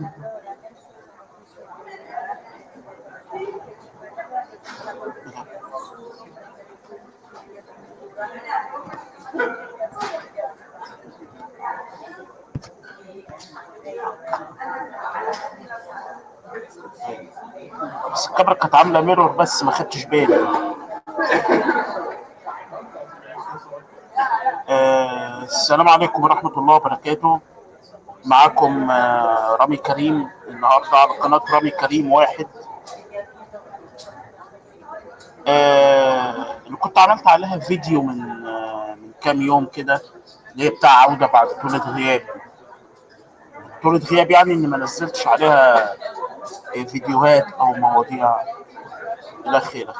بس الكاميرا كانت عامله ميرور بس ما خدتش بالي. السلام عليكم ورحمة الله وبركاته. معاكم رامي كريم النهارده على قناة رامي كريم واحد. اللي كنت عملت عليها فيديو من كام يوم كده، اللي هي بتاع عوده بعد طولة غياب. طولة غياب يعني اني ما نزلتش عليها فيديوهات او مواضيع الى اخره.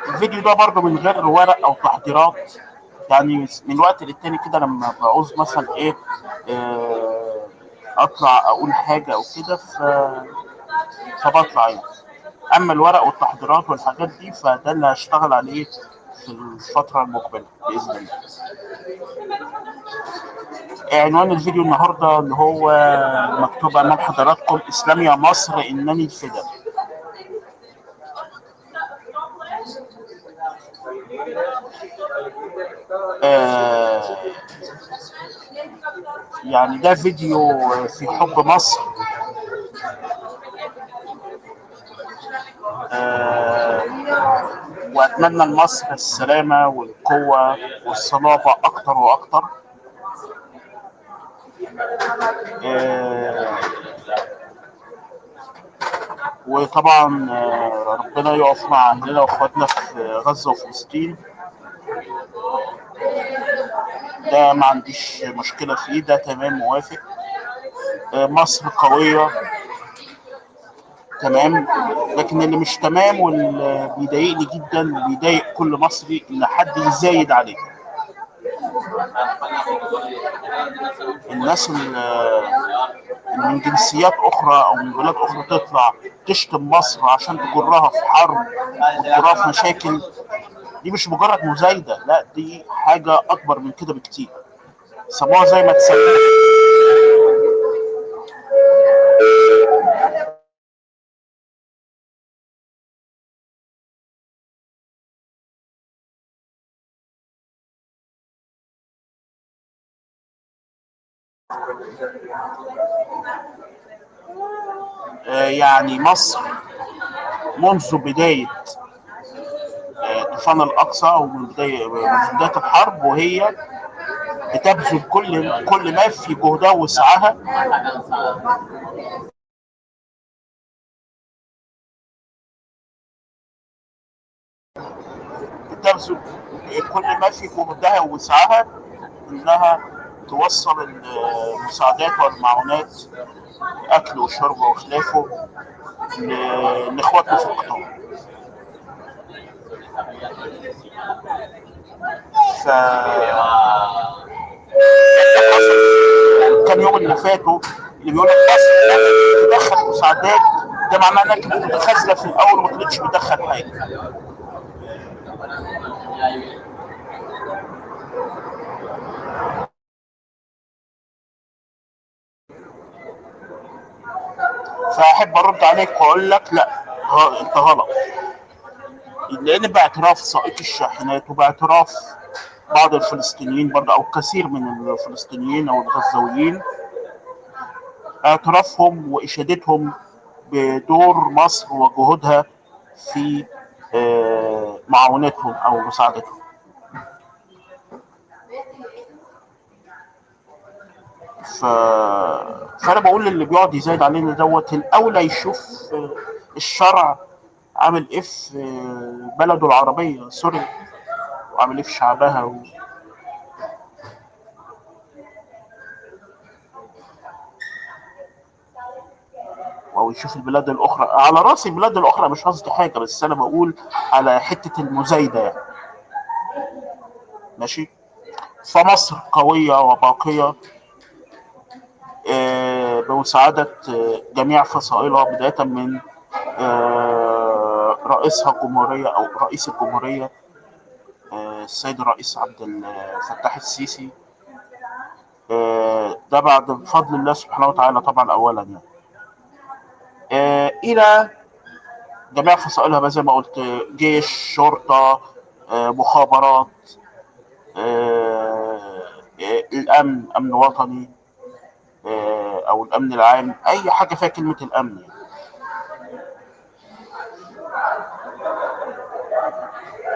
الفيديو ده برضه من غير ورق او تحضيرات، يعني من وقت للتاني كده لما بعوز مثلا ايه اطلع اقول حاجة او كده فبطلع يعني. اما الورق والتحضيرات والحاجات دي فده اللي هشتغل عليه في الفترة المقبلة باذن الله. عنوان الفيديو النهارده اللي هو مكتوب امام حضراتكم: اسلام يا مصر انني الفدا. يعني ده فيديو في حب مصر. واتمنى لمصر السلامة والقوه والصلابه اكتر واكتر. وطبعا ربنا يقف مع اهلنا واخواتنا في غزة وفلسطين، ده ما عنديش مشكلة فيه، ده تمام موافق. مصر قوية تمام، لكن اللي مش تمام واللي بيضايقني جدا وبيضايق كل مصري ان حد يزايد عليه. الناس اللي من جنسيات اخرى او من بلاد اخرى تطلع تشتم مصر عشان تجرها في حرب وتجرها في مشاكل، دي مش مجرد مزايده، لا دي حاجة اكبر من كده بكتير. سموها زي ما تسموها. يعني مصر منذ بداية طوفان الأقصى ومن بداية الحرب وهي بتبذل كل ما في جهدها وسعها بتبذل كل ما في جهدها وسعها إنها توصل المساعدات والمعونات، أكل وشرب وخلافه، لإخواتنا في القطاع. ف كام يوم اللي فاتوا اللي بيقول لك مصر تدخل مساعدات، ده معناه انها كانت متخاذله في الاول وما كانتش بتدخل حاجة. فاحب ارد عليك واقول لك لا، انت غلط، لان باعتراف سائق الشاحنات وباعتراف بعض الفلسطينيين برضه او كثير من الفلسطينيين او الغزاويين، اعترافهم واشادتهم بدور مصر وجهودها في معاونتهم او مساعدتهم. فانا بقول للي بيقعد يزايد علينا دوت، الاولى يشوف الشرع عامل ايه في بلده العربية سوريا، وعامل ايه في شعبها او يشوف البلاد الاخرى. على راسي البلاد الاخرى، مش قصدي حاجة، بس انا بقول على حتة المزايده يعني. ماشي. فمصر قوية وباقيه بمساعدة جميع فصائلها، بداية من رئيسها الجمهورية او رئيس الجمهورية السيد الرئيس عبد الفتاح السيسي، ده بعد بفضل الله سبحانه وتعالى طبعا اولا يعني. الى جميع فصائلها بقى زي ما قلت، جيش، شرطه، مخابرات، الامن، امن وطني، او الامن العام، اي حاجة فيها كلمة الامن يعني.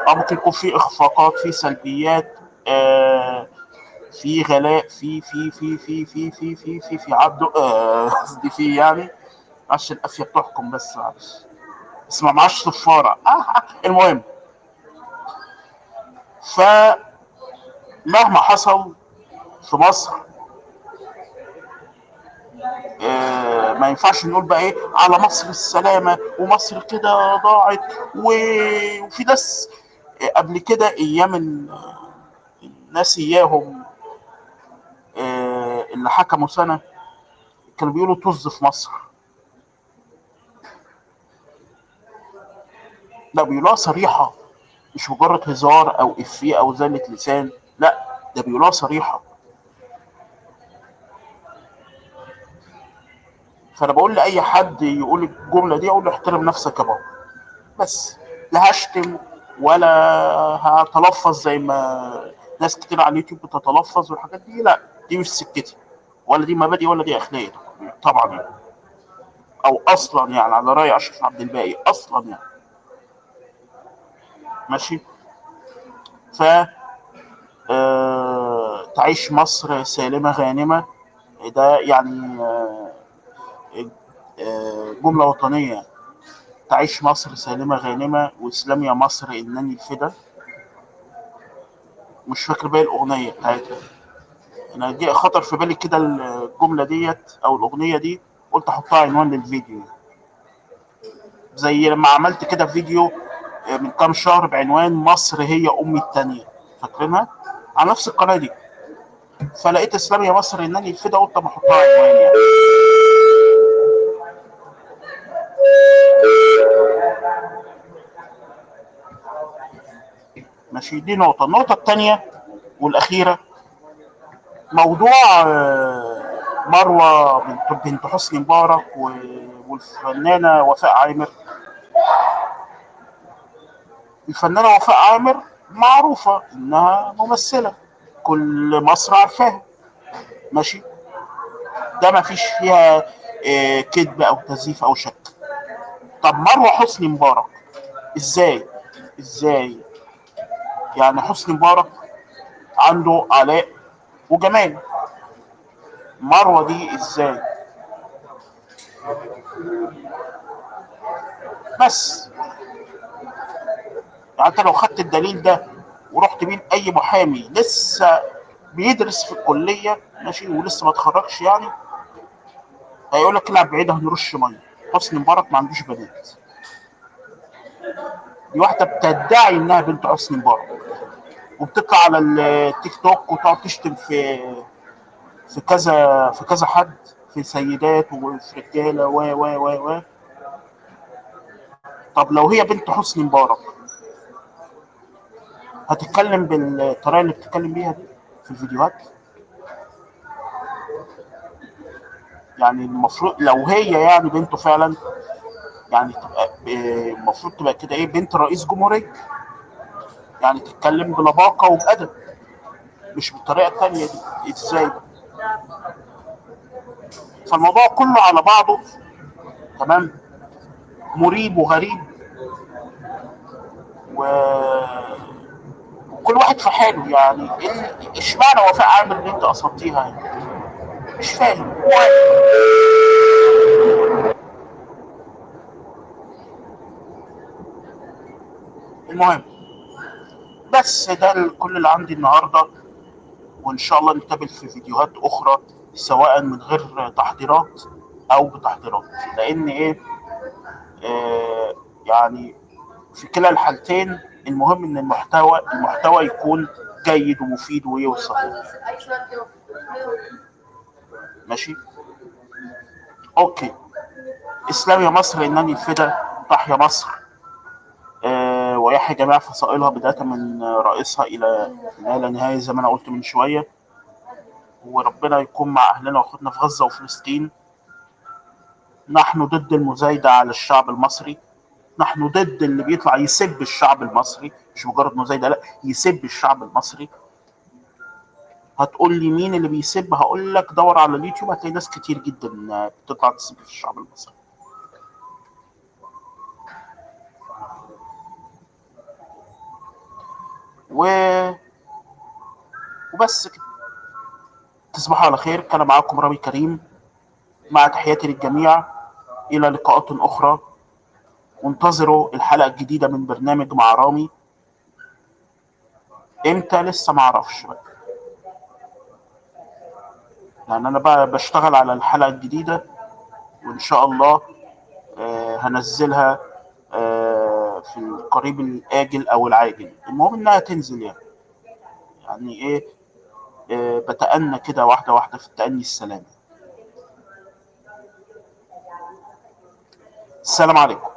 ممكن يكون في اخفاقات، في سلبيات، في غلاء، في في في في في في في في في عبده، قصدي في يعني عشان القافيه بتحكم بس، معلش، بس ما معاش صفارة. المهم، فمهما حصل في مصر ما ينفعش نقول بقى ايه على مصر السلامة ومصر كده ضاعت، وفي ناس قبل كده ايام الناس اياهم اللي حكموا سنة كانوا بيقولوا طز في مصر. لا، بيقولوها صريحه، مش مجرد هزار او افيه او زلة لسان، لا ده بيقولوها صريحه. فانا بقول لاي حد يقول الجملة دي اقول له احترم نفسك يا بابا، بس لا هشتم ولا هتلفظ زي ما ناس كتير على اليوتيوب بتتلفظ والحاجات دي، لا دي مش سكتي، ولا دي مبادئي، ولا دي اخلاقي طبعا يعني، او اصلا يعني على راي اشرف عبد الباقي اصلا يعني. ماشي. ف تعيش مصر سالمه غانمه، ده يعني جملة وطنية. تعيش مصر سالمه غانمه، واسلام يا مصر انني الفدا. مش فاكر باقي الاغنية بتاعتها، انا جه خطر في بالي كده الجملة ديت او الاغنية دي، قلت احطها عنوان للفيديو، زي لما عملت كده فيديو من كام شهر بعنوان مصر هي امي الثانية، فاكرينها؟ على نفس القناة دي. فلقيت اسلام يا مصر انني الفدا، قلت اما احطها عنوان يعني. ماشي، دي نقطة. النقطة الثانية والاخيرة، موضوع مروه بنت حسني مبارك والفنانه وفاء عامر. الفنانة وفاء عامر معروفة انها ممثلة، كل مصر عارفاها، ماشي، ده ما فيش فيها كذب او تزييف او شك. طب مروه حسني مبارك ازاي؟ ازاي يعني حسني مبارك عنده علاء وجمال، مروه دي ازاي؟ بس يعني انت لو خدت الدليل ده ورحت بيه لاي محامي لسه بيدرس في الكلية، ماشي، ولسه ما اتخرجش يعني، هيقول لك العب بعيد هنرش مية. حسني مبارك ما عندوش بنات. دي واحدة بتدعي انها بنت حسني مبارك، وبتطلع على التيك توك وتقعد تشتم في كذا، في كذا حد، في سيدات وفي رجاله و و و و. طب لو هي بنت حسني مبارك هتتكلم بالطريقة اللي بتتكلم بيها دي في الفيديوهات؟ يعني المفروض لو هي يعني بنته فعلا، يعني تبقى المفروض تبقى كده ايه، بنت رئيس جمهورية، يعني تتكلم بلباقه وبادب، مش بالطريقة الثانية دي. ازاي بقى؟ فالموضوع كله على بعضه تمام مريب وغريب، وكل واحد في حاله يعني. اشمعنى وفاء عامر اللي انت قصدتيها يعني؟ مش فاهم. المهم بس ده كل اللي عندي النهارده، وان شاء الله نتقابل في فيديوهات اخرى، سواء من غير تحضيرات او بتحضيرات، لان ايه يعني في كلا الحالتين المهم ان المحتوى يكون جيد ومفيد ويوصل. ماشي، okay. اسلام يا مصر انني الفدا، تحيا مصر، ويحيى جميع فصائلها بداية من رئيسها إلى ما لا نهاية زي ما أنا قلت من شوية. وربنا يكون مع أهلنا وأخواتنا في غزة وفلسطين. نحن ضد المزايدة على الشعب المصري، نحن ضد اللي بيطلع يسب الشعب المصري، مش مجرد مزايدة، لا، يسب الشعب المصري. هتقول لي مين اللي بيسب؟ هقول لك دور على اليوتيوب، هتلاقي ناس كتير جدا بتطلع تسب في الشعب المصري. و... وبس كده، تصبحوا على خير. كان معاكم رامي كريم، مع تحياتي للجميع، إلى لقاءات أخرى، وانتظروا الحلقة الجديدة من برنامج مع رامي. امتى لسه معرفش بقى، لأن أنا بقى بشتغل على الحلقة الجديدة، وإن شاء الله هنزلها في القريب الآجل أو العاجل، المهم إنها تنزل. يعني إيه، بتأنى كده واحدة واحدة في التأني السلامي. السلام عليكم.